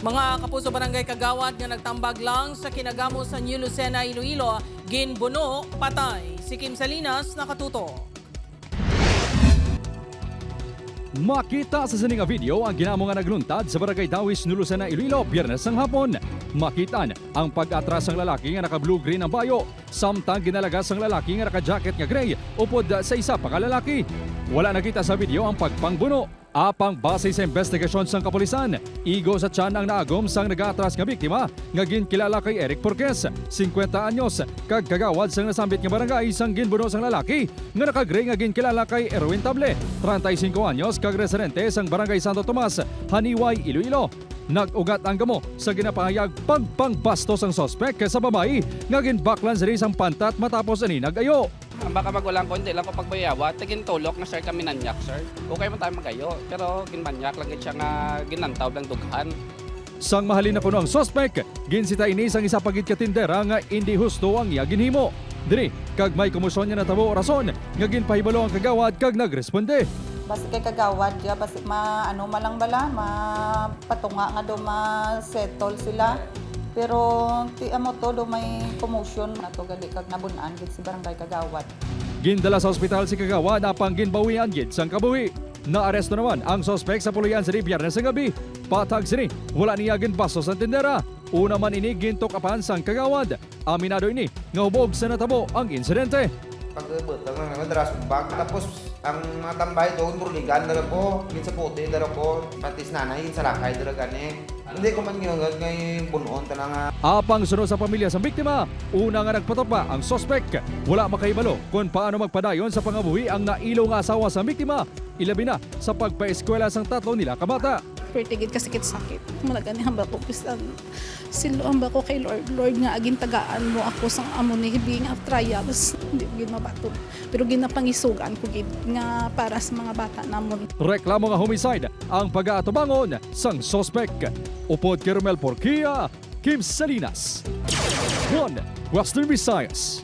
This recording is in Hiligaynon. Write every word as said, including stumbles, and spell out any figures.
Mga kapuso, barangay kagawad nga nagtambag lang sa kinagamo sa New Lucena, Iloilo, ginbuno patay. Si Kim Salinas nakatutok. Makita sa sini nga video ang ginamo nga nagluntad sa Barangay Dawis, New Lucena, Iloilo, Biyernes sang hapon. Makitaan ang pag-atras sang lalaki nga naka-blue-green ang bayo, samtang ginalagas sang lalaki nga naka-jacket nga gray upod sa isa pa ka lalaki. Wala nakita sa video ang pagpangbuno. Apang base sa investigasyon sang kapulisan, igo sa tiyan ang naagom sang nag-aatras nga biktima nga ginkilala kay Eric Porquez, singkwenta anyos, kag kagawad sang nasambit nga barangay sang ginbuno sang lalaki nga naka-gray nga ginkilala kay Erwin Table, treinta y cinco anyos, kag residente sang Barangay Santo Tomas, Janiuay, Iloilo. Nag-ugat ang gamo sa ginapahayag pagpangbastos sang suspek sa babayi nga ginbaklan sini sang pantat matapos ini nag-ayo. Ang baka magulang ko, hindi lang ko pagbayawa, tigintulok na, sir, kami nanyak, sir. Okay man tayo magayo, pero ginmanyak lang gid siya nga ginantaw lang dughan. Sang mahalin na kuno ang suspek, ginsita ini sang isa pa gid ka tindera nga indi husto ang iya ginhimo. Diri, kag may komosyon nga natabo, rason nga ginpahibalo ang kagawad kag nagresponde. Basi kay kagawad ya, basi ma-, ano man lang bala, mapatunga nga do ma-settle sila. Pero ti amo to, do may commotion na to, gali kag nabun-an gid si barangay kagawad. Gindala sa ospital si kagawad, apang ginbawian gid sang kabuhi. Naaresto naman ang suspek sa puloy-an sini Biyernes nga gabi. Patag sini, wala niya ginbastos ang tindera. Una man ini gintukapan sang kagawad. Aminado ini nga hubog sa natabo ang insidente. Pagbutang lang naman, dara sa bag. Tapos, ang mga tambay doon, burligan, dara ko. Minsan puti, dara ko. Pati si nanay, salakay, dara gani. Hindi ko man ginagad ngay bunuon ka na nga. Apang suno sa pamilya sa biktima, una nga nagpatupa ang suspek. Wala makahibalo kon paano magpadayon sa pangabuhi ang nailo nga asawa sa biktima, ilabi na sa pagpaeskwela sang tatlo nila ka bata. Perti gid ka sakit-sakit. Mula gani hamba ko, bisan silo hamba ko kay Lord, "Lord, nga agin tagaan mo ako sang amo ni hibi nga trials." Hindi ko gid mabaton. Pero ginapangisugan ko gid nga para sa mga bata namon. Reklamo nga homicide ang pag-aatubangon sang suspek. Upod kay Romel Porquia, Kim Salinas, One Western Visayas.